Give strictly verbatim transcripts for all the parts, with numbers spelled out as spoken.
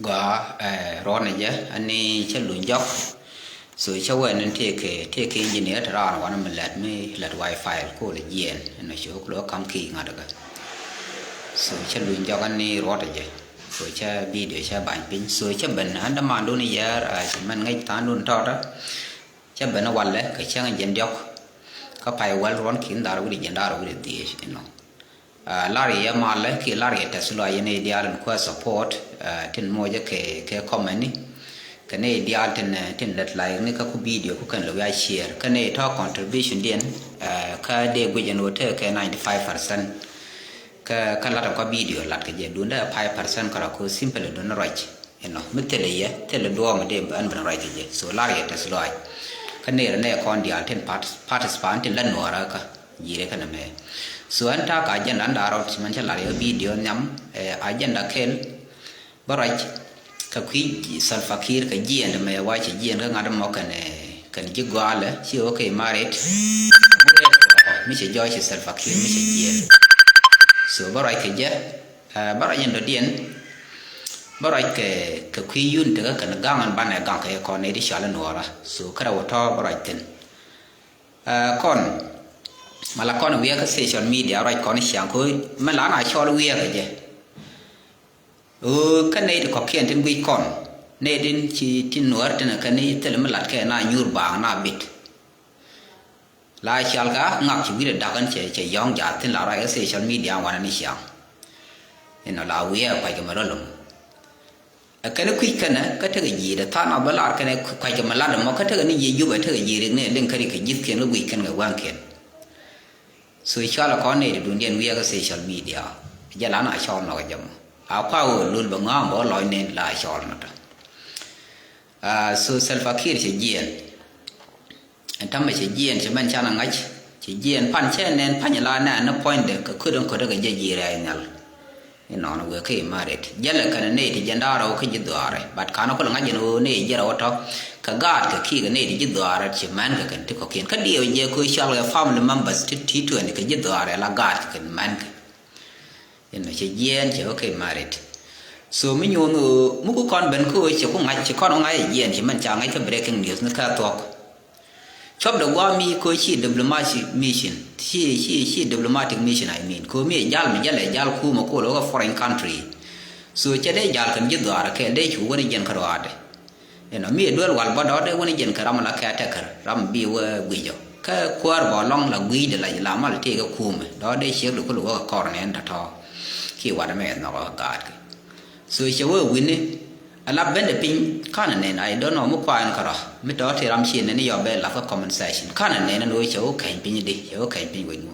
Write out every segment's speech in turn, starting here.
Gɔaa, eh, ruɔ̱n ɛ jɛ, ani cä luny jɔk. So cä wɛn ni tëëkɛ, tëëkɛ engineer te raan wanɛ mi lɛt, mi lɛt wifi kol jiɛn. Ɛn ɔ cok lɔ kam ki ŋa̱t ɛ gɛ. So cä luny jɔk ani ruɔ̱t ɛ jɛ. So cä video cä bany piny. So cä ben an dämandun yɛɛr, ah, cɛ mɛn ŋäc tha̱a̱ndun tɔɔtä. Cä ben walɛ kɛ cäŋ jiɛn diɔk. Kä pay wäl ruɔ̱n ki̱n dhar wi̱cdɛ jiɛn dhar wi̱cdɛ dhieec inɔ. Ah, lar yɛ malɛ kiɛ lar yɛ tɛth lɔaac yɛn i̱ diaal in kuɛ support, ah, tin mocä kɛ, kɛ comment ni. Kɛ ni i̱ diaal tin, eh, tin lät like ni kä ku video ku kɛn lɛ wi̱i̱ a share. Kä ni tɔ̱ contribution diɛn, ah, kä dee guic ɛn ɣöö tekɛ ninety five percent. Kä, kä lat ɔ kä video lat kɛ jɛ duundɛ five percent kärɔ ku simple duundɛ ruac. Inɔ mi thilɛ yɛ, thilɛ duɔɔm dee ɛn ben ruac kɛ jɛ. So lar yɛ tɛth lɔaac. Kä ni rɛ nɛ kɔn diaal tin part-, participant tin la nuɔɔrä kä. Ji̱ rɛ kɛnɛ mɛ. So ɛn ta̱a̱ kɛ agenda ɛn da̱a̱ rɔɔd ci mɛn cä lar yɛ video nhiam, eh, agenda kɛl. Bä ruac kɛ kui̱ Salva Kiir kɛ jiɛn mɛ wa cɛ jiɛn kä ŋa̱t mɔ kɛnɛ, kɛnɛ ji̱ gɔaalɛ ci wä kɛ imaret. Mi cɛ jɔɔc ci Salva Kiir mi cɛ jiɛn. So bä ruac kɛ jɛ, eh, bä ruac in dɔ̱diɛn. Bä ruac kɛ, kɛ kui̱ yun tekä kɛnɛ ga̱ŋ ɛn banɛ ga̱ŋ kɛ kɔn nɛ di cɔal in nuɔɔrä. So kärɛ wä tɔ̱ bä ruac thi̱n. Ah, kɔn, mala kɔn wiɛɛkä social media ruac kɔn ciaŋ kɛ ɣöö mɛ la na cɔl wiɛɛkä jɛ. Ɣöö kä nɛy ti kɔ̱kiɛn tin guic kɔn, nɛy tin ci tin nuäär tin kɛ ni thilɛ mi lat kɛ na nyuur baaŋ na bit. La cial ka ŋak ci wi̱cdɛ da̱k ɛn cɛ, cɛ yɔ̱ŋ jaat thi̱n la ruac kä social media wanɛ ni ciaŋ. Inɔ la wiɛɛkä kuackɛ mɛ rɔ̱ lo̱ŋ. Ɛ kɛn kui̱c kɛnɛ kä tekɛ ji̱ dee tha̱a̱ŋ na bä lar kɛnɛ kuackɛ mi lat ɛmɔ kä tekɛ ni ji̱ Jubɛ tekɛ ji̱ rik ni liŋ kä rik kɛ ji̱thkiɛn kä guic kɛn kɛ waŋkiɛn. So cɔalɛ kɔn nɛy ti duundiɛn wiɛɛkä social media. Jɛ la na cɔl nɔk jɛ mɔ a kua ɣöö lul bɛ ŋɔ̱a̱ŋ bɛ wä lɔc nɛn la cɔl nɔtɔ. Ah, so Salva Kiir cɛ jiɛɛn. Ɛn täämɛ cɛ jiɛɛn cɛ mɛn canɛ ŋa̱c. Cɛ jiɛɛn pan cɛ nɛn pa̱ny la nɛn ni puɔ̱nydɛ kɛ köt in köt kɛ jɛ ji̱ rɛy nhial. Inɔnɔ wëë kä imaret jälɛ kɛnɛ nɛy ti jiɛn da̱a̱r rɛw kä ji̱ dhuaarɛ. But ka̱n kulɛ ŋa̱c ɛn ɣöö nɛy jiɛn rɛw tɔ̱ kɛ gaat kɛ ki̱i̱kɛ nɛy ti ji̱ dhuaarɛ ci mɛn kɛ kɛn ti kɔ̱kiɛn kä diɛw jɛ kɛ cɔal kɛ family members ti ti tuɛn kɛ ji̱ dhuaarɛ la gaat kɛ kɛn mɛn kɛ. Inɔ cɛ jiɛɛn cɛ wä kɛ married. So mi nyuɔn ɣöö mi ku kɔn ben kä ɣöö cɛ ku ŋa̱c cɛ kɔn ŋa̱c ɛ jiɛɛn cɛ mɛn ca ŋa̱c kä breaking news ni kä thuɔ̱k. Cuɔp de gua̱a̱ mi kä ci diplomatic mission, ci, ci, ci diplomatic mission, I mean, kä mi ɛ jal mi jal ɛ jal kumɛ kol wä kä foreign country. So cɛ dee jal kɛn ji̱ dhuaar kɛɛl dee cu wä ni jiɛn kä ruaadɛ. Inɔ mi duel wal bä dɔ̱dɛ wä ni jɛn kɛ ram la caretaker ram bi wä guic ɔ. Kä kuäär bä lɔŋ la gui̱i̱dɛ la la mal tëëkɛ kumɛ dɔ̱dɛ ciek di kul wä kɛ kɔr nɛn tɔ̱tɔ̱. Ki wat mɛ nhɔk ɔ gaat kɛ. So cɛ wä wi̱ni a la bendɛ piny kanɛ nɛn, I don't know mi kua̱a̱n kärɔ̱ mi tɔ̱ ti ram ci nɛn yɔ bɛ lap kä comment section. Kanɛ nɛn ɛn wä cɛ wä kɛny piny di cɛ wä kɛny piny wec ŋu.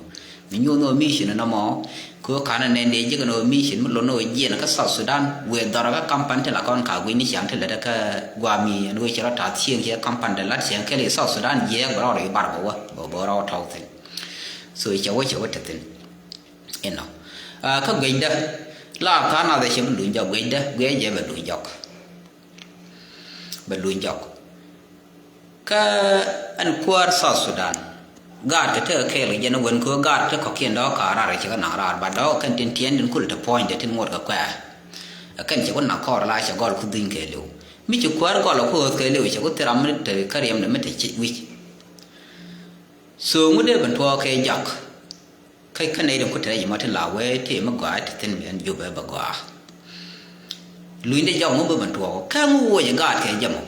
Mi nyuɔn ɣöö mission nɔmɔ kɛ ɣöö ka̱n nɛn dee jek ɛn ɣöö mission mi lot ni ɣöö jiɛn kä South Sudan wëë dhɔrä kä ka̱m pan ti la kɔn ka gui̱ni ciaŋ ti lät kä gua̱a̱mi ɛn ɣöö ci rɔ ta̱a̱ cieŋ ciɛ ka̱m pan dee lat cieŋ kɛl i̱ South Sudan jiɛɛk bɛ rɔ rɔ i̱ bar bɛ wä bɛ bɛ rɔ tɔ̱w thi̱n. So cɛ wä cɛ wä te thi̱n. Inɔ kä guiecdä la ka̱n nath ɛ cɛ bi luny jɔk guiecdä guiec jɛ bɛ luny jɔk. Bɛ luny jɔk. Kä ɛn kuäär South Sudan. Gaat kɛ tekɛ kɛɛl kɛ jɛn ɛ wen kɛ ɣöö gaat te kɔ̱kiɛn dɔ̱k ka̱a̱r raar kɛ cɛ kɛ naŋ raar ba dɔ̱k kɛn tin tiɛɛn tin kul te puɔ̱nydɛ tin ŋot kɛ kuɛɛr. Ɛ kɛn cɛ ku naŋ kɔɔr la cɛ gɔl ku dhuny kɛɛliw. Mi ci kuäär gɔl ɛ ku ɣööth kɛɛliw cɛ ku thil ram mi te kä riɛmdɛ mi te ci wi̱c. So ŋut dee ben tuɔɔk kɛ jak. Kä kä nɛy tin ku te rɛy mɔ ti la wee ti mi gɔaa ti thi̱n ɛn Jubɛ bɛ gɔaa. Lunydi jɔk ŋu bi ben tuɔɔk kä ŋu wuɔc ɛ gaat kɛ jɛ mɔ.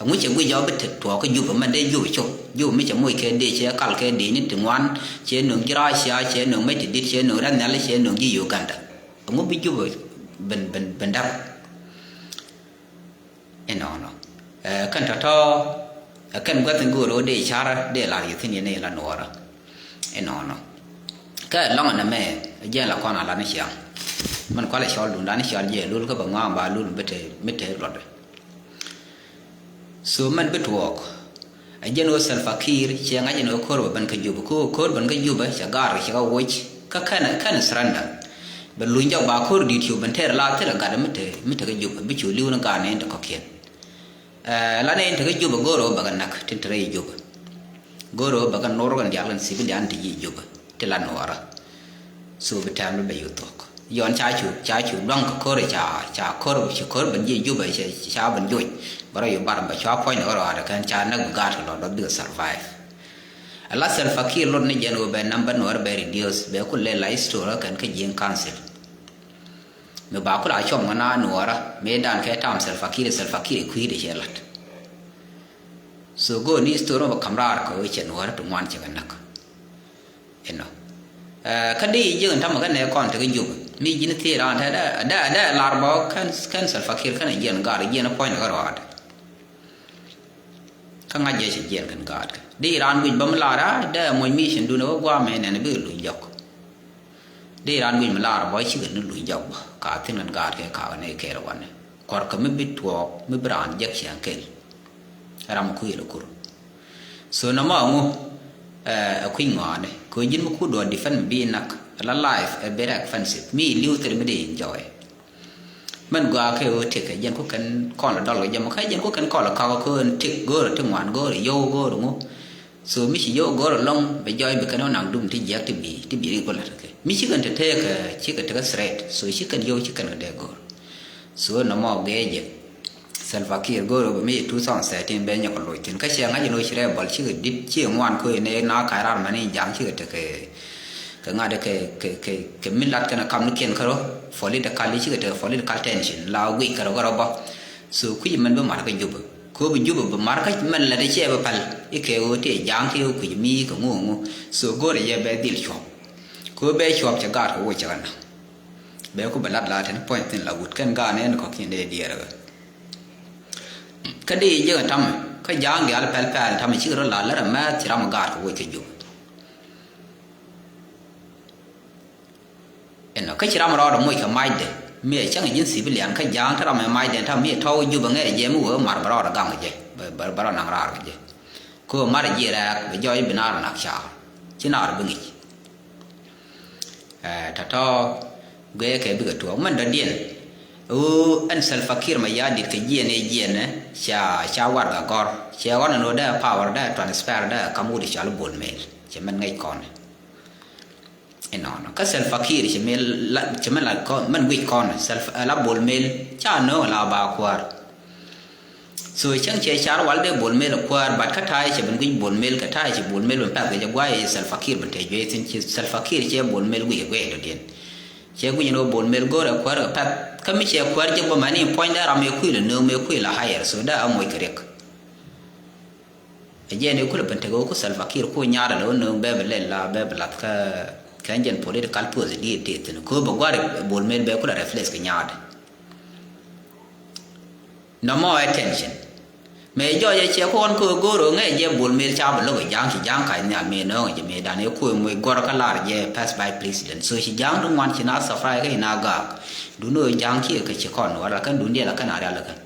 Ɛŋu cɛ guic jɔk bi te tuɔɔk kä Jubɛ mɛn dee Jubɛ cop Jubɛ mi cɛ moc kɛ dee cɛ kal kɛ dee ni ti ŋuan cɛ nöŋ ji̱ Racia cɛ nöŋ mec ti dit cɛ nöŋ rɛn nhial cɛ nöŋ ji̱ Uganda. Ɛŋu bi Jubɛ ben ben ben dap. Inɔnɔ. Ɛ kɛn tɔ̱tɔ̱ ɛ kɛn gua̱th in go̱o̱r ɣöö dee ca̱rä dee lar yɛ thi̱n yɛn i̱ la nuɔɔrä. Inɔnɔ. Kä ɛlɔ̱ŋ ɛn ɛmɛ ɛ jɛn la kɔn a la ni ciaŋ. Min kualɛ cɔl duundan ni cɔl jɛ lul kä bɛ ŋɔaŋ ba lul mi te mi te luɔtdɛ. So mɛn bi tuɔɔk. Ɛ jɛn ɣöö Salva Kiir ciɛ ŋa̱c ɛn ɣöö ko̱r bɛ ben kä Jubɛ kä ɣöö ko̱r ben kä Jubɛ cɛ gaar kɛ cɛ kɛ woc. Kä kɛn kɛn surrender. Bɛ luny jɔk ba ko̱r di̱t cu ben tɛɛr la thilɛ gat mi te mi te kä Jubɛ bi cu li̱w ni gaat ni in te kɔ̱kiɛn. Ɛ la ni in te kä Jubɛ go̱o̱r ɣöö bɛ kɛ näk tin te rɛy Jubɛ. Go̱o̱r ɣöö bɛ kɛ nor kɛn diaal kɛn civilian ti ji̱ Jubɛ ti la nuɔɔrä. So bi tɛm bi bɛ yu thuɔ̱k. Yɔn ca cu, ca cu luaŋ kɛ ko̱r ca, ca ko̱r, ci ko̱r ben ji̱ Jubɛ ca, ca ben joc. Bä rɔ yu bar bɛ cua puɔ̱ny ni kärɔadɛ kɛn ca näk bi gaat kɛ lɔ dɔth bikɛ survive. Ala Salva Kiir lot ni jɛn ɣöö bɛ number Nuɔɔr bɛ reduce bɛ ku lɛ la history kɛn kä Jiɛŋ Council. Mi ba ku la cuɔm ŋä na Nuɔɔrä mëë dan kɛ tam Salva Kiir, Salva Kiir kui̱dɛ cɛ lat. So go̱o̱r ni history bä ka̱m raar kɛ ɣöö cɛ Nuɔɔrä ti ŋuan cɛ kɛ näk. Inɔ. Kä di ji̱ kɛn tamɛ kɛn nɛ kɔn tekɛ Jubɛ mi ji̱n thiee raan te dee dee lar bä kɛn kɛn Salva Kiir kɛn jiɛn gaat jiɛn puɔ̱ny ni kärɔadɛ. Kä ŋa̱c jɛ cɛ jiɛn kɛn gaat kɛ di raan guic bä mi lar a dee moc mi cin dun ɛ wä guamɛ nɛn bi luny jɔk. Di raan guic mi lar bä cikɛ ni luny jɔk bä ka thin kɛn gaat kɛ ka kɛn ɛ kɛɛr wanɛ. Kɔr kɛ mi bi tuɔɔk mi bi raan jek ciaŋ kɛl. Ram kui̱ lɛ kur. So nɔmɔ ŋu ɛ kui̱ ŋɔaani kɛ ji̱n mi kur duɔt defend bi nak la life ɛ very expensive mi liw thil mi di enjoy. Mɛn gɔaa kɛ ɣöö tëk kɛ jɛn ku kɛn kɔn lɛ dɔl kɛ jɛ mɔ kɛ jɛn ku kɛn kɔn lɛ kɔk kɛ ɣöö tëk go̱o̱rɛ ti ŋuan go̱o̱rɛ yio̱w go̱o̱rɛ ŋu. So mi ci yio̱w go̱o̱rɛ lɔŋ bɛ jɔɔc bi kɛn ɣöö naŋ dum ti jiɛk ti bi ti bi ri ku la̱t kɛ mi ci kɛn te tëëk kɛ ci kɛ tekɛ threat so ci kɛn yio̱w ci kɛn kɛ dee go̱o̱r. So nɔmɔ gɛɛ jɛ Salva Kiir go̱o̱r ɣöö bɛ mi two thousand thirteen bɛ nyɔk kɛ loc thi̱n kä ciɛ ŋa̱c in ɣöö ci rɛɛ bɔl cikɛ di̱t ciɛ ŋuan ko̱ in ɛ na ka̱c raar mani in ja̱a̱ŋ cikɛ tekɛ kɛ ŋa̱t kɛ kɛ kɛ mi lat kɛn kam ni kiɛn kärɔ political i̱ cikɛ tekɛ political tension la guic kärɔ kärɔ bä. So kui̱c mɛn bi mar kä Jubɛ ko̱ bi Jubɛ bi mar kä mɛn lat i̱ ciɛ bi pal i̱ kɛ ɣöö tëë ja̱a̱ŋ kiɛ ɣöö kui̱c mi kɛ ŋu ŋu. So go̱o̱rɛ yɛ bɛ dhil cuɔp ko̱ bɛ cuɔp cɛ gaat kɛ woc cɛ kɛ naŋ. Bɛ ku bɛ lat la tɛn puɔ̱ny thin la wut kɛn gaat nɛn kɔ̱kiɛn dee diɛɛr ɣä. Kä dee jiäk ɛ tamɛ kä ja̱a̱ŋ diaal pɛl pɛl tamɛ cikɛ rɔ la lär ɛ mɛth ci ram ɛ gaat kɛ woc kɛ Jubɛ. Inɔ kä ci ram rɔɔdɛ moc kɛ macdɛ mi ɛ cäŋ ji̱n civilian kä ja̱a̱ŋ te ram ɛ macdɛ ta̱ mi ɛ tɔ̱w Jubɛ ŋɛ ɛ jɛ mi wee mar bɛ rɔɔdɛ gam kɛ jɛ bɛ bɛ rɔɔdɛ naŋ raar kɛ jɛ. Kɛ wee mar ɛ ji̱ rɛɛk bɛ jɔɔc bi naar nak caar ci naar bi ŋic. Ɛ tɔ̱tɔ̱ guɛɛkɛ bikɛ tuɔɔk mɛn dɔ̱diɛn. Ɣöö ɛn Salva Kiir Mayardit kɛ jiɛn ɛ jiɛn ɛ ca ca warɛgak gɔ̱r cɛ ɣɔn ɛn ɣöö dee power dee transfer dee kam wut ɛ cɔal Bol Mel cɛ mɛn ŋäc kɔn. Inɔnɔ kä Salva Kiir cɛ mɛ la cɛ mɛ la kɔn mɛn guic kɔn Salva la Bol Mel ca nööŋ la ba kuäär. So cäŋ cɛ car wal dee Bol Mel kuäär bat kä ta̱a̱ cɛ ben guic Bol Mel kɛ ta̱a̱ cɛ Bol Mel ben pɛth kɛ jɛ guay Salva Kiir ben te juey thin ci Salva Kiir cɛ Bol Mel guic ɛ guic dɔ̱diɛn. Cɛ guic ni wä Bol Mel go̱o̱r ɛ kuäär kɛ pɛth kä mi cɛ kuäär jɛ bä mani puɔ̱ny dee ram ɛ kui̱ lɛ nööŋ mɛ kui̱ la higher so dee a moc kɛ riɛk. Ɛ jɛn i̱ kulɛ ben tekɛ wä ku Salva Kiir ku nyaar alɛ wä nööŋ bɛ bi lɛl la bɛ bi lath kä kɛn jɛn political post di ti thin köö bɛ gua̱r Bol Mel bɛ kulɛ replace kɛ nyaar. Nɔmɔ ɛ tension. Mɛ jɔɔc ɛ cɛ kɔn köö go̱o̱r ɣöö ŋɛ jɛ Bol Mel ca bɛ lo̱k ɛ ja̱a̱ŋ ci ja̱a̱ŋ kac nhial mëë nööŋ ɛ jɛ mëë dan ɛ ko̱o̱c moc gɔ̱r kä lar jɛ pass by president. So ci ja̱a̱ŋ ti ŋuan ci na thafrai kä ci na gaak. Dun ɣöö ja̱a̱ŋ ci kɛ ci kɔn wä la kɛn dun diɛl la kɛn a rial la kɛn.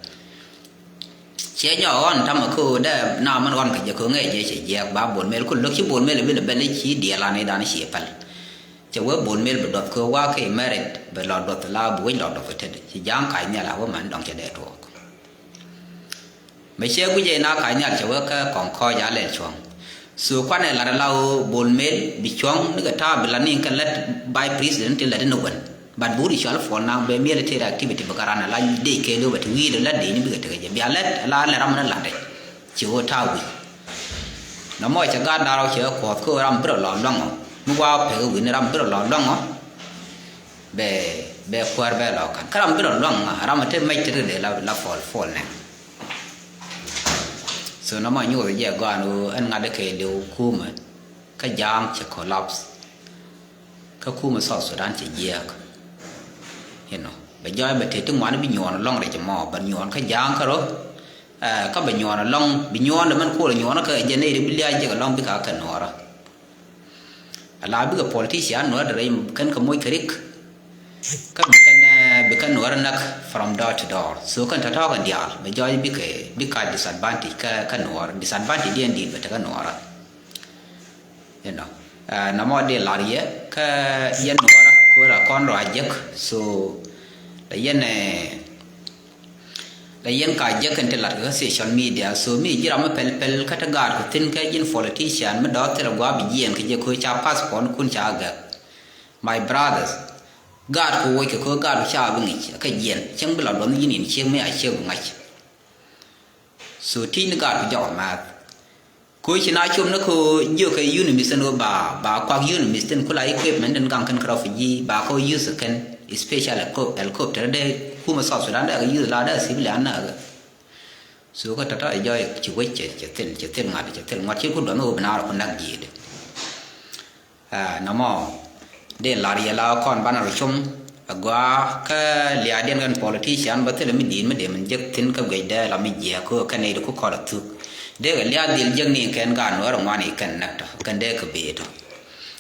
Ciɛ nyɔk ɣɔn tamɛ kä ɣöö dee na mɛn ɣɔn kɛ jɛ kä ŋɛ jɛ cɛ jiɛɛk ba Bol Mel ku lo̱k ci Bol Mel bi lɛ bɛl i̱ ci diɛɛl an i̱ dan i̱ ci pɛl. Cɛ wee Bol Mel bi duɔth kä wa kɛ mɛrit bi lɔ duɔth la bi wec lɔ duɔth kä tet ci ja̱a̱ŋ kac nhial a wee man dɔŋ cɛ dee tuɔɔk. Mɛ ciɛ guic ɛ na kac nhial cɛ wee kä kɔŋ kɔc a lɛl cuɔ̱ŋ. So kuanɛ lat ala ɣöö Bol Mel bi cuɔ̱ŋ ni kɛ ta̱a̱ bi la niŋ kɛ lät vice president ti lät ni wän. But bi wut i̱ cɔal puɔl naŋ bɛ military activity bi kɛ ran ala dec kɛɛliw bɛ ti wi̱i̱dɛ lät dec ni bikɛ tekɛ jɛ bia lät ala lɛ ram ni latdɛ. Ci ɣöö ta̱a̱ wi̱i̱ nɔmɔ cɛ gaat da̱r ɔ cɛ kuɔth kä ɣöö ram bi rɔ lɔ luaŋ ɔ mi wa pek wi̱i̱ ni ram bi rɔ lɔ luaŋ ɔ. Bɛ bɛ kuäär bɛ lɔ ka̱n kä ram bi rɔ luaŋ ram te mec te ri dee la la puɔl puɔl nɛ. So nɔmɔ nyuuth jɛ gɔaan ɣöö ɛn ŋa̱t kɛɛliw kumɛ kä ja̱a̱ŋ cɛ collapse. Kä kumɛ South Sudan cɛ jiääk. You know bɛ jɔɔc bɛ tëë ti ŋuan bi nyuɔɔn lɔŋ rɛc mɔ bɛ nyuɔɔn kä ja̱a̱ŋ kä rɔ. Kä bɛ nyuɔɔn lɔŋ bi nyuɔɔn dɛ mɛn kuɔl nyuɔɔn kä jɛ nɛy ri bi liac jɛ kɛ lɔŋ bikɛ kɛ nuɔɔrä. Ala bikɛ politician nuɔɔrä rɛc kɛn kɛ moc kɛ rik. Kä bi kɛn bi kɛn nuɔɔrä näk from door to door so kɛn tɔ̱tɔ̱ kɛn diaal bɛ jɔɔc bikɛ bikɛ disadvantage kä kä nuɔɔrä disadvantage diɛn di̱i̱t bɛ tekɛ nuɔɔrä. You know nɔmɔ dee lar yɛ kä yɛn nuɔɔrä kuäärä kɔn rɔ a jek. So la yɛn la yɛn ka jek kɛn ti lat kä social media so mi ji̱ ram mi pɛl pɛl kä ti gaat ku thin kä ji̱n politician mi dɔɔth thil a gua̱a̱ bi jiɛɛn kɛ jɛ köö ca passport kun ca gɛk. My brothers Gaat kɛ woc kɛ kɛ gaat kɛ ca bi ŋic kɛ jiɛn cäŋ bi la duɔth ni ji̱n in ciek mi a ciek bi ŋa̱c. So ti̱c ni gaat kɛ jɔk a math. Kɛ ci na com ni kɛ jiök kɛ UNMISS tin ba ba kuak UNMISS tin kula equipment tin gaŋ kɛn kɛ refugee ba kɛ use kɛn, especially helicopter dee kumɛ South Sudan dee kɛ use la dee civilian na kɛ. So kä tɔ̱tɔ̱ ɛ jɔy ci wec cɛ cɛ thil cɛ thil ŋa̱t cɛ thil ŋuɔ̱t ci ku duɔth ni wä bi naar ku nak ji̱i̱dɛ. Nɔmɔ dee lar yɛ la kɔn banɛ rɔ com. Agua kä liaadiɛn kɛn politician bä thilɛ mi di̱i̱t mi dee min jek thi̱n kä guecdɛ la mi jiɛk kä kɛn nɛy di ku kɔl a thuk. Dee kɛ liaat dhil jek ni kɛn gaat Nuäär ŋuan i̱ kɛn näk tɔ kɛn dee kɛ bee tɔ.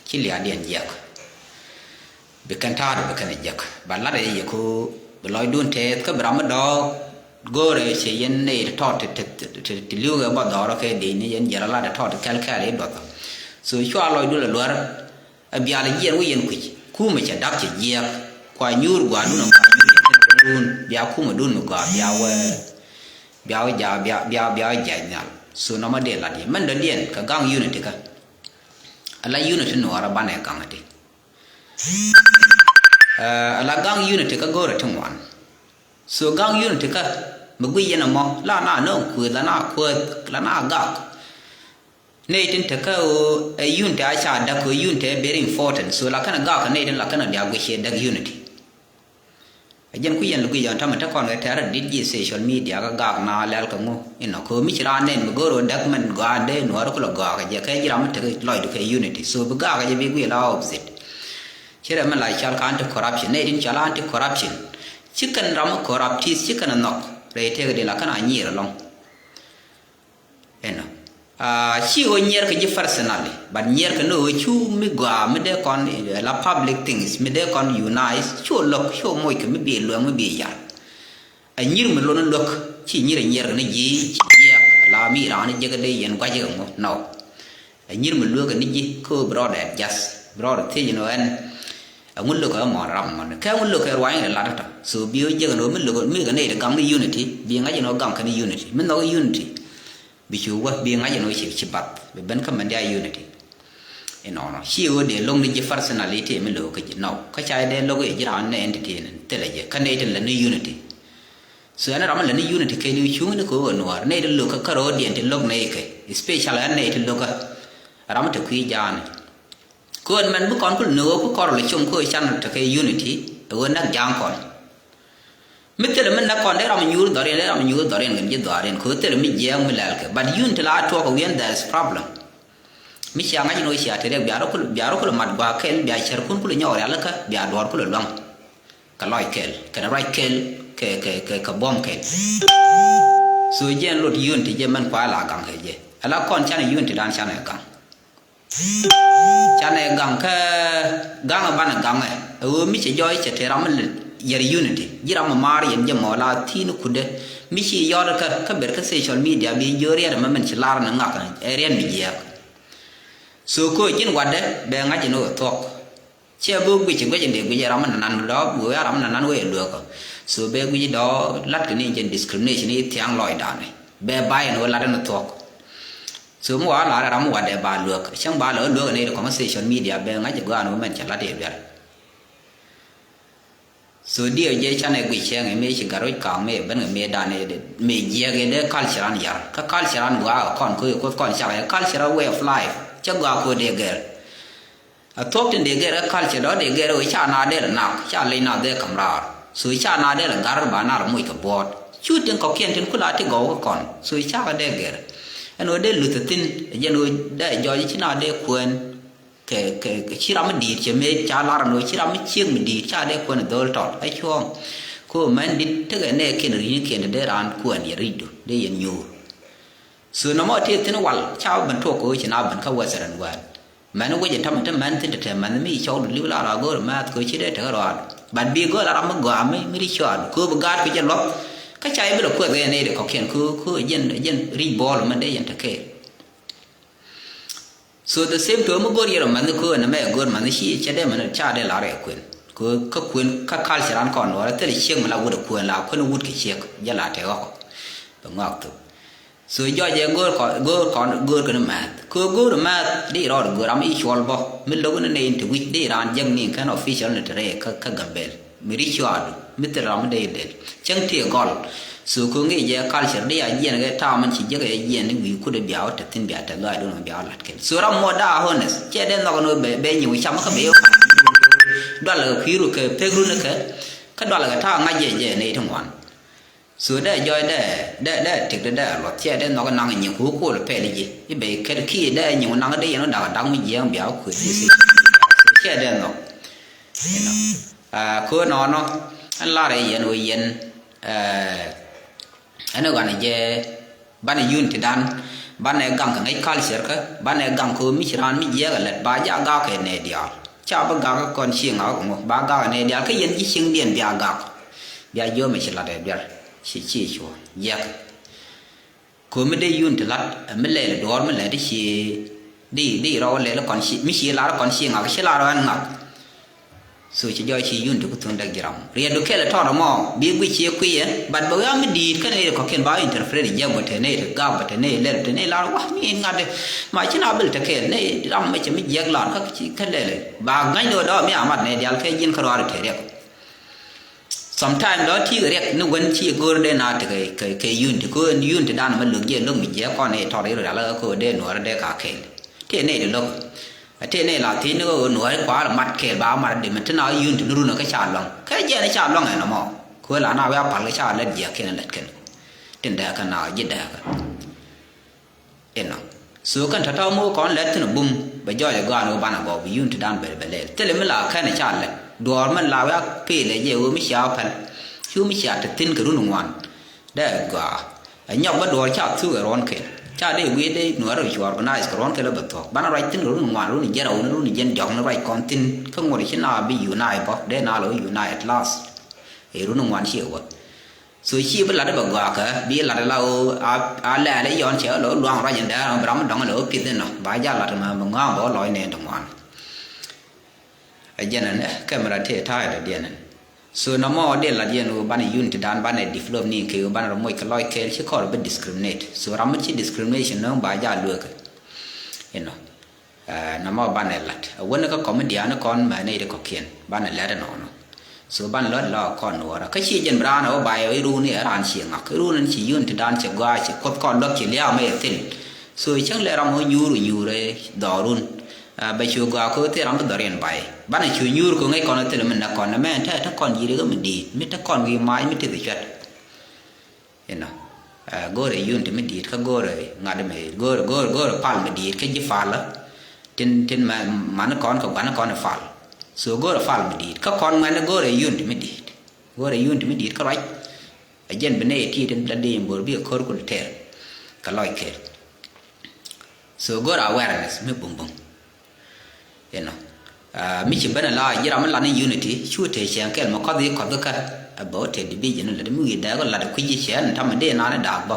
Ci liaadiɛn jiɛk. Bi kɛn ta̱a̱dɛ bi kɛn jek ba lat ɛ yɛ ku bi lɔcdun tɛth kä bi ram mi dɔɔk. Go̱o̱rɛ cɛ yɛn nɛy ti tɔt ti li̱w kɛ bä dhɔrɔ kɛ dee ni yɛn jiɛl a lat ti tɔt ti kɛl kɛɛl i̱ duɔth. So cua lɔcdu lɛ luär. Ɛ bial jiɛn wä yɛn kui̱c kumɛ cɛ dak cɛ jiɛɛk. Kua nyuur gua̱a̱dun ɛ gua̱a̱dun bia kumɛ dun mi gɔaa bia wä bia wä ja bia bia bia wä jiac nhial. So nɔmɔ dee lat yɛ mɛn dɔ̱diɛn kɛ gaŋ unity kä. Ala unity nuɔɔrä banɛ gaŋ ɛ ti. Ala gaŋ unity kä go̱o̱rɛ ti ŋuan. So gaŋ unity kä mi guic yɛn ɛmɔ la na nööŋ kuëth la na kuëth la na gak. Nɛy tin tekä ɣöö ɛ unity a ca däk ɣöö unity ɛ very important. So la kɛn a gak kɛ nɛy tin la kɛn a diak guic yɛ däk unity. Ɛ jɛn ku yɛn luki yɔn tamɛ te kɔn kɛ tɛr a dit ji̱ social media kä gak na lɛl kɛ ŋu inɔ kɛ mi ci raan nɛn mi go̱o̱r ɣöö däk mɛn gɔaa dee nuɔɔr kulɛ gɔaa kɛ jɛ kɛ ji̱ ram mi tek lɔcdu kɛ unity. So bi gak kɛ jɛ bi guic la opposite. Ci rɛ mi la cal ka anti corruption nɛy tin cal anti corruption. Ci kɛn ram mi corruptis ci kɛn a nhɔk rɛy tëëk di la kɛn a nyiir ɛlɔŋ. Ɛnɔ. Ci ɣöö nyiɛrkɛ ji̱ personally but nyiɛrkɛ ni ɣöö cu mi gɔaa mi dee kɔn la public things mi dee kɔn unite cu lo̱k cu moc kɛ mi bi luɛŋ mi bi yar. Ɛ nyir mi lon luäk ci nyir ɛ nyiɛrkɛ ni ji̱ ci jiɛɛk la mi raan ni jiäkä dee yɛn gua̱c kɛ ŋu nɔ. Ɛ nyir mi luäk kɛ ni ji̱ kä ɣöö bi rɔɔdɛ adjust bi rɔɔdɛ thiec ni ɣöö ɛn. Ɛŋu lo̱k kɛ mɔn ram mɔn kɛ ɛŋu lo̱k kɛ ruany kɛ lat tɔ so bi ɣöö jiäk ni ɣöö mi lo̱k mi kɛ nɛy ti gaŋ ni unity bi ŋa̱c ni ɣöö gaŋ kɛ ni unity mi nhɔk unity. Bi cu wä bi ŋa̱c ɛn ɣöö ci ci bath bi ben kä mɛn dia unity. Inɔnɔ ci ɣöö dee lo̱ŋ ni ji̱ personality mi lo̱k kä ji̱ nɔw kä ca dee lo̱k i̱ ji̱ raan nɛ ɛn ti ti ni thilɛ jɛ kä nɛy tin lɛ ni unity. So ɛn ram lɛ ni unity kɛ li̱w cuŋ ni kɛ ɣöö nuɔɔr nɛy ti lo̱k kä kä ro̱o̱diɛn ti lo̱k nɛy kɛ especially ɛn nɛy ti lo̱k kä ram ti kui̱ jaani. Kɛ ɣöö mɛn bi kɔn kul ni ɣöö kä kɔr lɛ com kä ɣöö can tekɛ unity ɛ ɣöö näk ja̱a̱ŋ kɔn. Mi thilɛ mi näk kɔn dee ram nyuur dhɔriɛn dee ram nyuur dhɔriɛn kɛn ji̱ dhɔriɛn kɛ ɣöö thilɛ mi jiɛɛŋ mi lɛl kɛ but yun ti la tuɔɔk kɛ wi̱i̱n there is problem. Mi cia ŋa̱c in ɣöö cia te riɛk bia rɔ kul bia rɔ kul mat gua̱a̱k kɛl bia cär kun kul nyɔk rial kä bia duɔɔr kul luaŋ. Kɛ lɔc kɛl kɛn ruac kɛl kɛ kɛ kɛ kɛ buɔ̱m kɛl. So jiɛn lot yun ti jɛ mɛn kua̱a̱ la gaŋ kɛ jɛ ala kɔn canɛ yun ti dan canɛ gaŋ. Canɛ gaŋ kä gaŋɛ banɛ gaŋɛ ɛ ɣöö mi cɛ jɔɔc cɛ te ram mi yɛr unity ji̱ ram mi maar yɛn jɛ mɔ la thi̱n kudɛ. Mi ci yɔt kä kä ber kä social media bi jiö riɛt ɛmɛ min ci lar ni ŋak ɛ riɛt mi jiɛɛk. So köö ji̱n watdɛ bɛ ŋa̱c in ɣöö thuɔ̱k. Ciɛ bi guic guic in dee guic ɛ ram mi nanan dɔ̱ wee ram mi nanan wee lueekä. So bɛ guic dɔ̱ lat kɛ ni jɛn discrimination i̱ thia̱ŋ lɔcdan bɛ bay in ɣöö lat in thuɔ̱k. So mi wa lar ram mi watdɛ ba luäk cäŋ ba lɛ wä luäk ni ri kɔmä social media bɛ ŋa̱c gɔaa ni wä mɛn cɛ lat i̱ duer. So diɛ jɛ canɛ guic cɛŋ i̱ mëë ci gat roc ka̱a̱ŋ mëë ben kɛ mëë dan i̱ mëë jiɛk i̱ dee culture an yar kä culture an gɔaa kɛ kɔn ko̱ i̱ kuoth kɔn cak i̱ culture way of life cä gɔaa ko̱ dee gɛr. A thuɔ̱k tin dee gɛr kä culture dɔ̱ dee gɛr wee ca na dee lɛ nak ca lec na dee ka̱m raar. So ca na dee lɛ gar ba na lɛ moc kɛ buɔɔt cu tin kɔ̱kiɛn tin kula ti gɔw kä kɔn so ca kɛ dee gɛr. Ɛn ɣöö dee luth ɛ thi̱n ɛ jɛn ɣöö dee jɔɔc ci na dee kuɛn. Kɛ kɛ kɛ ci ram mi di̱i̱t cɛ mëë ca lar ɛn ɣöö ci ram mi ciek mi di̱i̱t ca dee kuɛn ɛ dho̱l tɔt ɛ cuɔ̱ɔ̱ŋ. Kɛ ɣöö mɛn di̱t tekɛ nɛɛkiɛn ri̱nikiɛn te dee raan kuɛn yɛ ri̱cdu dee yɛn nyuur. So nɔmɔ tëë thi̱n wal ca ben tuɔk kɛ ɣöö ci na ben kä Western world. Mɛn wec ɛ tämɛ te mɛn thi̱n te te mɛn mi cɔwdu li̱w la rɔ go̱o̱r mɛth kɛ ɣöö ci dee tekɛ rɔɔdu. But bi go̱o̱r la ram mi gɔaa mi mi ri̱c cɔɔdu kɛ ɣöö bi gaat kɛ jɛ luɔth. Kä ca i̱ bi lɛ kuɛth kɛ yɛn nɛy ti kɔ̱kiɛn kɛ ɣöö kɛ ɣöö jɛn jɛn ri̱c bɔɔl mɛn dee yɛn te kɛɛl. So the same to mi go̱o̱r yɛn rɔ mɛn kɛ ɣöö nɛmɛ go̱o̱r mɛn ci cɛ dee mɛn ca dee la rɛ kuën kɛ ɣöö kä kuën kä culture an kɔn wärä thilɛ ciek mi la wut ɛ kuën la kuën wut kɛ ciek jɛ la te ɣɔk. Bɛ ŋɔak thok. So jɔc ɛ go̱o̱r kɔn, go̱o̱r kɔn, go̱o̱r kɛn mɛth. Kɛ go̱o̱r mɛth di rɔɔd go̱o̱r ram i̱ cuɔl bɔ. Mi lo̱k ni nɛy ti wi̱c di raan jek ni kɛn official ni ti rɛy kä, kä Gambel. Mi ri cuaadu mi thil ram mi dee lel cäŋ ti gɔl. So kɛ ŋi̱i̱c jɛ culture di a jiɛn kɛ ta̱a̱ man ci jek ɛ jiɛn ni wi̱i̱ kut ɛ bia wä te thi̱n bia te lɔaacdun bia wä lat kɛn. So ram mɔ daa honest cɛ dee nhɔk ni bɛ, bɛ nyiw cam kä bɛ yɛ dual kɛ kui̱ru kɛ pek run kɛ. Kä dual kɛ ta̱a̱ ŋa̱c jɛ jɛ nɛy ti ŋuan. So dee jɔy dee, dee, dee tik dee, dee luɔth cɛ dee nhɔk naŋ nyiŋ ku kol pɛl ji̱ i̱ ben ket kiɛ dee nyiŋ naŋ dee yɛn wä dak dak mi jiɛɛŋ bia wä kueth ji̱ si. So cɛ dee nhɔk. You know. Ah, kö nɔnɔ ɛn lar ɛ yɛn wä yɛn, eh, ɛn ɛ ɣɔn ɛ jɛ banɛ unity dan, banɛ gaŋ kɛ ŋäc culture kä, banɛ gaŋ kɛ mi ci raan mi jiɛɛk ɛ lɛt ba ja gak kɛ nɛ diaal. Ca bi gak kɔn cieŋ a kɛ ŋu ba gak kɛ nɛ diaal kä yɛn ji̱ cieŋdiɛn bia gak. Bia jiö mi ci lat ɛ duer ci ci cuɔ jiɛk. Kɛ mi dee unity lat ɛ mi lɛl duɔɔr mi lɛt ci di di rɔw lɛl kɔn ci mi ci lar kɔn cieŋ a kɛ ci lar ɛn ŋak. So ci jɔɔc ci unity ku thun däk ji̱ ram. Riɛtdu kɛl tɔt ɛmɔ bi guic ci kuiyɛ, but bɛ wi̱i̱ mi di̱i̱t kä nɛy ti kɔ̱kiɛn ba interpret jiɛk bä te nɛy ti gak bä te nɛy lɛl te nɛy lar wah mi in ŋa̱t. Ma ci na bil te kɛl nɛy ram mɛ cɛ mi jiɛk lar kä ci kä lɛl. Ba ŋa̱c ni wä dɔɔk mi amat nɛy diaal kɛ ji̱n kä ruaar te riɛk. Sometime dɔɔk ti riɛk ni wen ci go̱r dee na te kɛ, kɛ, kɛ unity. Kɛ unity dan mɛ lo̱k jiɛ lo̱k mi jiɛk kɔn nɛy tɔt i̱ rial kä dee nuɔr dee ka kɛl. Tëë nɛy ti lo̱k. Tëë nɛy la thiec ni ɣöö nuääri kua̱r mat kɛɛl ba mat dee mi ti na yun ti ni run kä ca luaŋ. Kä jɛn ca luaŋ ɛn ɛmɔ. Kuël an a wiak pal kä ca lät jiɛk kiɛn lät kɛn. Tin dɛɛkä na ji̱ dɛɛkä. Inɔ. So kɛn tɔ̱tɔ̱ mi wä kɔn lɛt thin bum bɛ jɔɔc ɛ gɔaan wä banɛ gɔw bi yun ti dan bɛ bɛ lɛl. Thilɛ mi la kɛn ca lɛt. Duɔɔr min la wiak peel ɛ jɛ wä mi cia päl. Cu mi cia te thin kɛ run ŋuan. Dee gɔaa. Ɛ nyɔk bä duɔɔr ca thuk ɛ ruɔ̱n kɛl. Ca dee wi̱i̱ dee nuɔ̱ɔ̱r rɔ cu organize kɛ ruɔ̱n kɛl bä thuɔ̱k. Banɛ ruac thi̱n kɛ run ŋuan, run jiɛn rɛw ni run jiɛn diɔ̱k ni ruac kɔn thi̱n. Kä ŋuɔ̱t ci na bi unite bä. Dee na lɔ unite last. Ɛ run ŋuan ci ɛ wä. So ci bi lat bä gɔaa kɛ, bi lat la ɣöö a, a lɛɛl i̱ yɔn cɛ lɔ luaŋ ruac in dɛɛr, bi ram mi dɔ̱ŋ lɔ pi̱th inɔ. Ba ja lat mɛ bi ŋɔ̱a̱ŋ bä lɔc nɛɛn ti ŋuan. Ɛ jɛn ɛn, eh, camera tëë ta̱a̱ ɛ dɔ̱diɛn ɛn. So nɔmɔ dee lat yɛn ɣöö banɛ unity dan banɛ develop ni kɛ ɣöö banɛ rɔ moc kɛ lɔc kɛɛl ci kɔr bi discriminate. So ram mi ci discrimination nööŋ ba jal lueekä. Inɔ. Eh, nɔmɔ banɛ lat. Ɛ wän kä comedian kɔn mɛ nɛy ti kɔ̱kiɛn. Banɛ lɛt ɛnɔnɔ. So banɛ lɔt la kɔn nuɔɔrä. Kä ci jɛn bi raan ɛ wä ba yɛ i̱ run i̱ ɛ raan ci ŋak. I̱ run in ci unity dan ci gɔaa ci kuoth kɔn luäk ci lia̱a̱ mɛ yɛ thil. So cäŋ lɛ ram ɣä nyuur nyuur ɛ dhɔrun. Ah, bɛ cu gɔaa kɛ ɣöö thil ram bi dhɔriɛn bay. Banɛ cu nyuur kɛ ŋäc kɔn ɣä thil mi näk kɔn ɛ mɛn te te kɔn ji̱ ri ɣä mi di̱i̱t mi te kɔn wi̱i̱ mac mi te bi cuɛt. Inɔ. Ah, go̱o̱rɛ yun ti mi di̱i̱t kä go̱o̱rɛ ŋa̱t mi go̱o̱rɛ go̱o̱rɛ go̱o̱rɛ pal mi di̱i̱t kä ji̱ pal. Tin tin ma mani kɔn kɛ gua̱ni kɔn ɛ pal. So go̱o̱rɛ pal mi di̱i̱t kä kɔn ŋuɛn go̱o̱rɛ yun ti mi di̱i̱t. Go̱o̱rɛ yun ti mi di̱i̱t kä ruac. A jɛn bi nɛy ti tin la dee in bo̱r bi a ko̱r kul tɛr. Kɛ lɔc kɛl. So go̱r awareness mi bumbum. Inɔ. Ah, mi ci ben a la ji̱ ram mi lat ni unity cu te cɛn kɛl mi kɔth i̱ kɔth kä. A bä wä te division lat mi wi̱i̱ dɛɛk lat kui̱ ji̱ cɛn tam mi dee naan daak bä.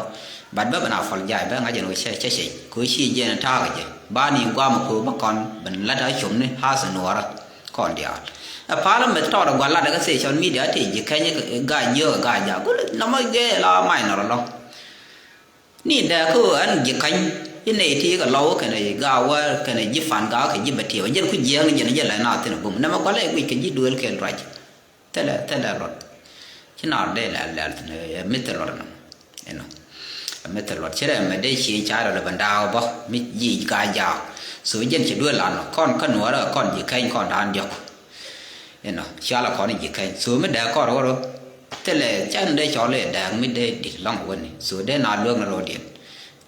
But bä ben a fɔl jay bä ŋa̱c ɛn wä cɛ cɛ cɛ. Ko ci jɛn ta̱a̱ kɛ jɛ ba ni guam ko bä kɔn ben lat a com ni has nuɔrä. Kɔn diaal. Ɛ pal meth tɔɔt ɛ gua̱l lat ɛ kä social media ti ji̱ kɛny ɛ gaa jiök ɛ gaa jaak gul nɔmɔ gee la minor ɛlɔ̱ŋ. Ni dee kä ɣöö ɛn ji̱ käny i̱ nɛy ti kɛ lɔw kɛnɛ gaa wä kɛnɛ ji̱ pan gaa kɛ ji̱ bɛ tiɛw jɛn ku jiɛɛŋ jɛn jɛ lɛ na thin bum nɛmɛ gua̱l ɛ guic kɛ ji̱ duëël kɛɛl ruac. Thilɛ thilɛ luɔt. Ci nar dee lɛl lɛl thin ɛ mith luɔt nɔ. Inɔ. Ɛ mith luɔt ci rɛm mɛ dee ci ca rɔ lɛ bɛ ndaak bä mi ji̱ gaa jaak. So jɛn ci duëël lan nɔ kɔn kä nuɔrä kɔn ji̱ käny kɔn daan diɔk. Inɔ cia la kɔn ji̱ käny so mi dee kɔr wä rɔ. Thilɛ can dee cɔl i̱ dɛɛk mi dee di̱t lɔ̱ŋ wäni so dee na lueek ni ro̱o̱diɛn.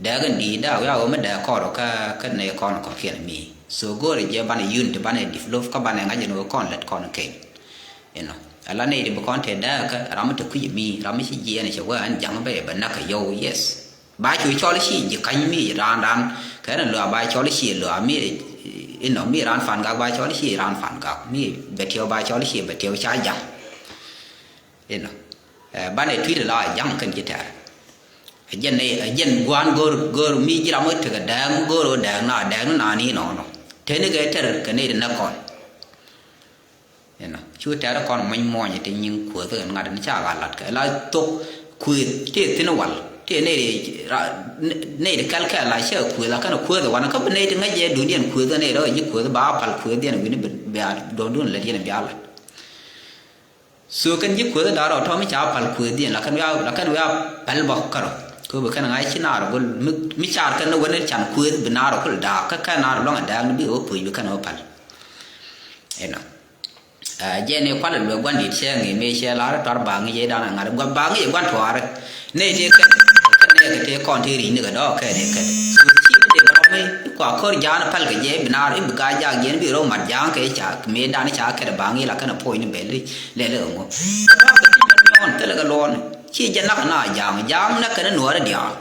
Dɛɛk in di̱i̱t daak wiak ɣöö mi dee kɔr kä kä nɛy kɔn kɔ̱kiɛn mi so go̱o̱rɛ jɛ banɛ yun ti banɛ develop kä banɛ ŋa̱c in ɣöö kɔn lät kɔn keny. Inɔ ala nɛy ti bi kɔn te dɛɛk kä ram mi te kui̱c mi ram mi ci jiɛɛn cɛ wee ɛn ja̱ŋ bɛ bɛ nak kɛ yɔw yes. Ba cu cɔl ci ji̱ käny mi raan raan kɛn luaa ba cɔl ci luaa mi inɔ mi raan pan gak ba cɔl ci raan pan gak mi bɛ tiɛw ba cɔl ci bɛ tiɛw ca ja̱ŋ. Inɔ. Eh, banɛ tui̱t la ja̱ŋ kɛn ji̱ tɛr. Ɛ jɛn ɛ jɛn gua̱a̱n go̱r go̱r mi ji̱ ram wä tekɛ dɛɛŋ go̱r wä dɛɛŋ na dɛɛŋ ni naan inɔnɔ. Teni kɛ tɛr kɛ ni di nɛ kɔn. Inɔ cu tɛr kɔn muɔ̱ny muɔ̱ny ti nyiŋ kuäth kɛn ŋa̱t ni ca ɣa̱ lat kɛ la thok kuëth ti thin wal. Ti nɛy ti ra-, nɛy ti kɛl kɛl la cɛ kueth, la kɛn kueth wanɛ kä bi nɛy ti ŋäc jɛ duundiɛn kueth, nɛy rɔ ji̱ kueth ba pal kuethdiɛn wi̱ni bi, bi a duɔ̱ŋdun lät yɛn bi a lat. So kɛn ji̱ kueth da̱a̱r rɔ tɔ̱ mi ca pal kuethdiɛn, la kɛn wiaa, la kɛn wiaa pɛl bä kärɔ. Kä bi kɛn ŋa̱c ci naar gol mi, mi car kɛn ni wen can kueth bi naar kul da̱a̱k, kä kɛn naar luaŋ a da̱a̱k ni bi wä puc bi kɛn wä pal. Inɔ. Ɛ, jɛn i̱ kualɛ luɛ gua̱n di̱t cɛ ŋi̱i̱c mëë cɛ lar tuar ba ŋi̱i̱c ɛ dan ɛ ŋa̱t gua̱n ba ŋi̱i̱c ɛ gua̱n tuaarɛ. Nɛy tëë kɛn, kɛn nɛy kɛ tëë kɔn tëë ri̱c ni kɛ dɔɔk kɛn ɛ kɛn. So ci bi dee bä rɔm i̱ kua ko̱r ja̱a̱n päl kɛ jɛ i̱ bi naar i̱ bi ga̱a̱c jaak jɛn bi rɔm mat ja̱a̱n kɛ ca mëë dan ca kɛn ɛ ba ŋi̱i̱c la kɛn ɛ puɔ̱ny ni bɛl i̱ lɛl i̱ kɛ ŋu. Kɛ dɔɔk kɛ ti mɛn mɛn thilɛ kɛ luɔɔn. Ci jɛ nak na ja̱a̱ŋ ja̱a̱ŋ nak kɛn ɛ nuɔɔrɛ diaal.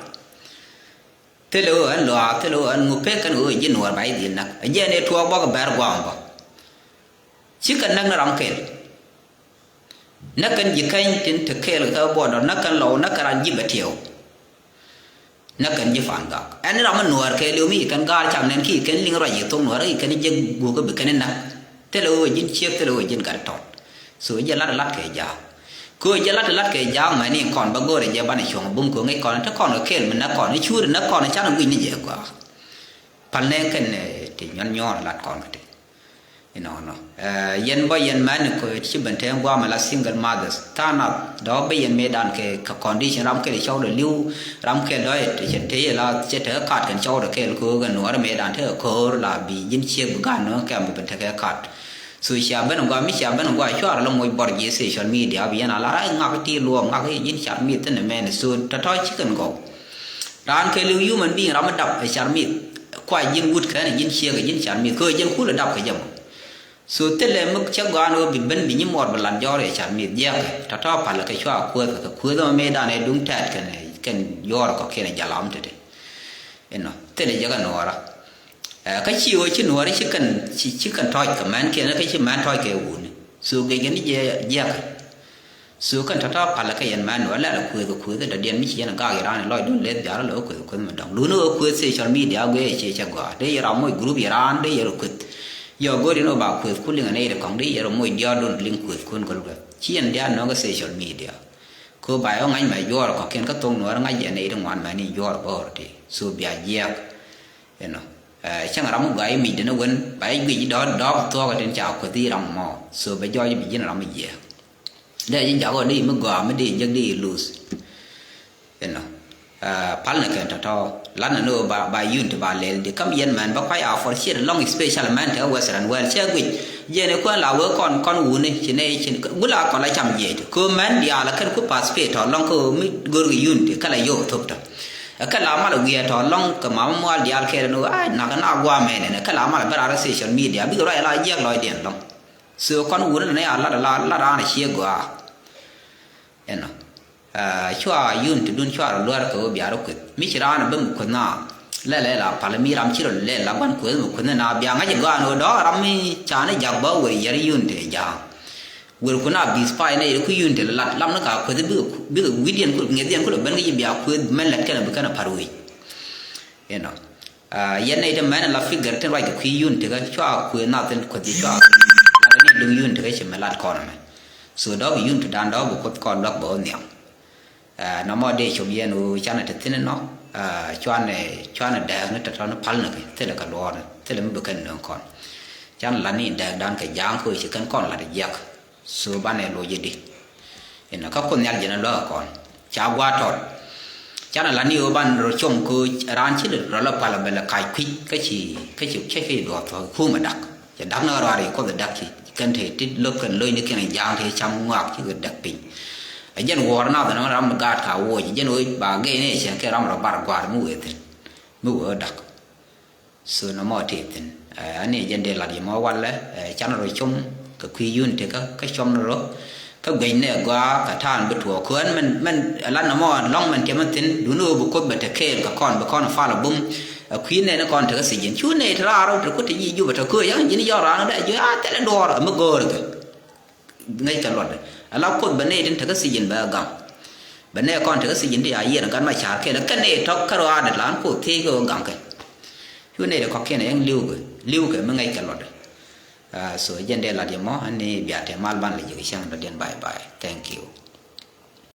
Thilɛ ɣöö ɛn lɔaac, thilɛ ɣöö ɛn ŋu pek kɛn ɣöö ji̱ nuɔɔr ba ji̱ dhil näk. Ɛ jɛn ëë tuɔɔk bä kɛ bɛr gua̱a̱m bä. Ci kɛn näk ni ram kɛl. Näk kɛn ji̱ kɛny tin te kɛɛl kɛ buɔdɔ, näk kɛn lɔw, näk kɛn ran ji̱ bɛ tiɛw. Näk kɛn ji̱ fan gak. Ɛn ni ram mi nuɔɔr kɛɛliw mi kɛn gaar cak nɛn ki kɛn liŋ ruac yi thok nuɔɔr ki kɛn jek guuk bi kɛn näk. Thilɛ ɣöö ji̱n ciek, thilɛ ɣöö ji̱n gat tɔt. So jɛ lat lat kɛ jaak. Kɛ ɣöö jɛ lat lat kɛ jaak mɛni kɔn bä go̱o̱rɛ jɛ banɛ cuɔ̱ŋ bum kɛ ŋäc kɔn te kɔn kɛ kɛɛl mi näk kɔn i̱ cuuri näk kɔn i̱ canɛ gui̱c ni jɛ gɔaa. Pal nɛ kɛn, eh, ti nyuɔn nyuɔn lat kɔn kɛ ti. Inɔnɔ. Eh, yɛn bä yɛn mɛn kɔ ci ben te guam la single mothers. Tha̱a̱ŋ nath dɔ̱ bä yɛn mëëdan kɛ, kɛ condition ram kɛl cɔw dɔ li̱w, ram kɛl dɔ̱ cɛ te la cɛ te kat kɛn cɔw dɔ kɛl kɛ ɣöö kɛ nuɔɔr mëëdan te ko̱o̱r la bi ji̱n ciek bi gan nɔ kɛm bi ben te kɛ kat. So cia ben guam mi cia ben guam cuarɛ la moc bɔr ji̱ social media bi yɛn a la rak ŋak ti luɔm ŋak ji̱n car mith thin mɛn. So tɔ̱tɔ̱ ci kɛn gɔw. Raan kɛ li̱w human being ram mi dap ɛ car mith. Kua ji̱n wut kɛn ji̱n ciek ji̱n car mith kɛ ji̱n kulɛ dap kɛ jɛ mɔ. So thilɛ mi cä gɔaan ɣöö bi ben bi nyi muɔɔr bi lat jɔɔr ɛ car mith jiɛkɛ tɔ̱tɔ̱ pal kɛ cua kuäth kɛ kuäth ɛmɛ mëëdan ɛ duŋ tɛɛt kɛn, kɛn yuɔɔr kɔ̱kiɛn ɛ jalam tete. Inɔ thilɛ jɛ kɛ nuɔɔra. Ɛ, kä ci ɣöö ci nuɔɔri ci kɛn, ci, ci kɛn tɔ̱ɔ̱c kɛ mɛn kiɛn kä ci mɛn tɔ̱ɔ̱c kɛ wuni. So gec kɛn ni jɛ jiɛkɛ. So kɛn tɔ̱tɔ̱ palä kɛ yɛn mɛn wä lɛl kuëth kuëth dɔ̱diɛn mi ci yɛn gak yɛ raan lɔcdun leth biarä lɛ wä kuëth kuëth mi dɔ̱ŋ. Luni wä kuëth social media guiɛ ciɛ cɛ gɔaa. Dee yɛ ram moc group yɛ raan dee yɛ rɔ kuëth. Yɔ go̱o̱r yɛn wä ba kuëth ku liŋ anɛ yɛ kɔŋ dee yɛ rɔ moc diaal dun liŋ kuëth kun gɔl guɛth. Ci yɛn diaal nɔ̱k kä social media. Ko ba yɔ ŋa̱c mɛ juɔɔr kɔ̱kiɛn kä thoŋ nuɔɔr ŋa̱c yɛn nɛ yɛ ti ŋuan mɛni juɔɔr bä ɣɔr ti. So bia jiɛk. Inɔ. Ɛ, cäŋ ram mi gɔaa imic deni wen ba i̱ guic i̱ dɔ̱ɔ̱k dɔ̱ɔ̱k thuɔ̱ɔ̱k tin ca kueth i̱ ram mɔ. So bɛ jɔɔc i̱ bi ji̱n ram mi jiɛɛk. Dee ji̱ jak ɣöö dee mi gɔaa mi dee jek dee luth. Inɔ. Ɛ, pal ni kɛn tɔ̱tɔ̱ lat ni ni ɣöö ba, ba unity ba lɛl di kam yɛn mɛn ba kuac a for ciet lɔŋ special mɛn te western world cɛ guic. Jiɛn i̱ kuɛn la wee kɔn kɔn wuni ci nɛ ci gula kɔn la cam jiɛc ti köö mɛn diaal kɛn ku participate tɔ lɔŋ kä ɣöö mi go̱r kɛ unity kä la yio̱w thop tɔ. Ɛ kɛ la mal wiɛɛ tɔ lɔŋ kɛ mama mual diaal kɛɛl ni ɣöö ai nak na guam ɛn ɛn ɛ kɛ la mal bɛ rar social media bikɛ ruac la jiɛk lɔcdiɛn lɔŋ. So kɔn wuni ni a lat la lat raan a cie gɔaa. Ɛnɔ. Ɛ, cua yun ti dun cua rɔ luɛr kɛ ɣöö bia rɔ kueth mi ci raan a ben mi kueth na. Lɛl ɛ la pal mi ram ci rɔ lɛl la guan kueth mi kueth na bia ŋa̱c gɔaa ni ɣöö dɔ̱k ram mi ca ni jak bä wër yɛr yun ti ja̱a̱ŋ. Wër ku na bi spy nɛ yɛ ku yun ti lat lam ni ka kueth bikɛ, bikɛ wi̱diɛn ku ŋi̱ethiɛn ku lɔ ben kä ci bia kueth mɛ lɛt kɛn bi kɛn a par wec. Inɔ. Ɛ, yɛn nɛy ti mɛn la figure tin ruac kɛ kui̱ yun ti kä cua kuëë nath tin kueth cua. Lat ni duŋ yun ti kä ci mɛ lat kɔn mɛ. So dɔ̱k yun ti dan dɔ̱k bi kuoth kɔn luäk bä wä nhiam. Ɛ, nɔmɔ dee cop yɛn wu canɛ ti thin inɔ. Ɛ, cuanɛ, cuanɛ dɛɛk ni tɔ̱tɔ̱ ni pal ni kɛ thilɛ kɛ luɔɔr ni thilɛ mi bi kɛn nööŋ kɔn. Canɛ lat ni dɛɛk dan kɛ ja̱a̱ŋ kɛ ɣöö ci kɛn kɔn lat jiɛk. So banɛ loc i̱di. Inɔ kä kuoth nhial jɛn a luäk kɔn ca gua̱a̱r tɔt. Canɛ la ni ɣöö ban rɔ com köö raan ci rɔ la pal bɛ lɛ kac kui̱c kä ci kä ci cɛ ki duɔth thɔ kumɛ dak. Cɛ dak ni ɣä ruaar i̱ kuoth dak ci kɛn te ti lo̱k kɛn lo̱cni kɛn ja̱a̱ŋ te cam ŋɔak ci kɛ dak piny. Ɛ jɛn wuɔ̱ɔ̱r nath ni ram mi gaat ka wuɔc jɛn ɣöö ba gɛy ni cɛ kɛ ram rɔ bar gua̱a̱r mi wëë thi̱n mi wëë dak. So nɔmɔ tëë thi̱n. Ɛ, ani jɛn dee lat yɛ mɔ walɛ, ɛ, canɛ rɔ com kɛ kui̱ yun tekä kä com ni rɔ kä guɛcnɛ gɔaa kɛ ta̱a̱n bi tuɔɔk kään mɛn mɛn lat nɔmɔ lɔ̱ŋ mɛn tiɛmɛ thi̱n duni ɣöö bi kuoth bɛ te kɛɛl kɛ kɔn bi kɔn fal a bum. Ɛ, kui̱ nɛɛni kɔn tekä thi̱c ji̱n cu nɛy te raar rɔ te ku te ji̱ jupɛ te köö ya̱ŋ ji̱n yɔr raan dɛ ji̱ a thilɛ duɔɔr ɛ mi go̱o̱r kɛ. Ŋäc kɛ luɔtdɛ ala kuoth bɛ nɛy tin tekä thi̱c ji̱n bɛ gam. Bɛ nɛy kɔn tekä thi̱c ji̱n ti a yiɛn gat ma ca̱r kɛl kɛ nɛy tɔ̱k kä ruaadɛ lan kuoth thiec kɛ ɣöö gam kɛ. Cu nɛy ti kɔ̱kiɛn ɛŋ li̱w kɛ li̱w kɛ mi ŋäc kɛ luɔtdɛ. Ah, so jɛn dee lat yɛ mɔ ani bia te mal ban lɛ ji̱ kɛ cäŋ dɔ̱diɛn bye bye. Thank you.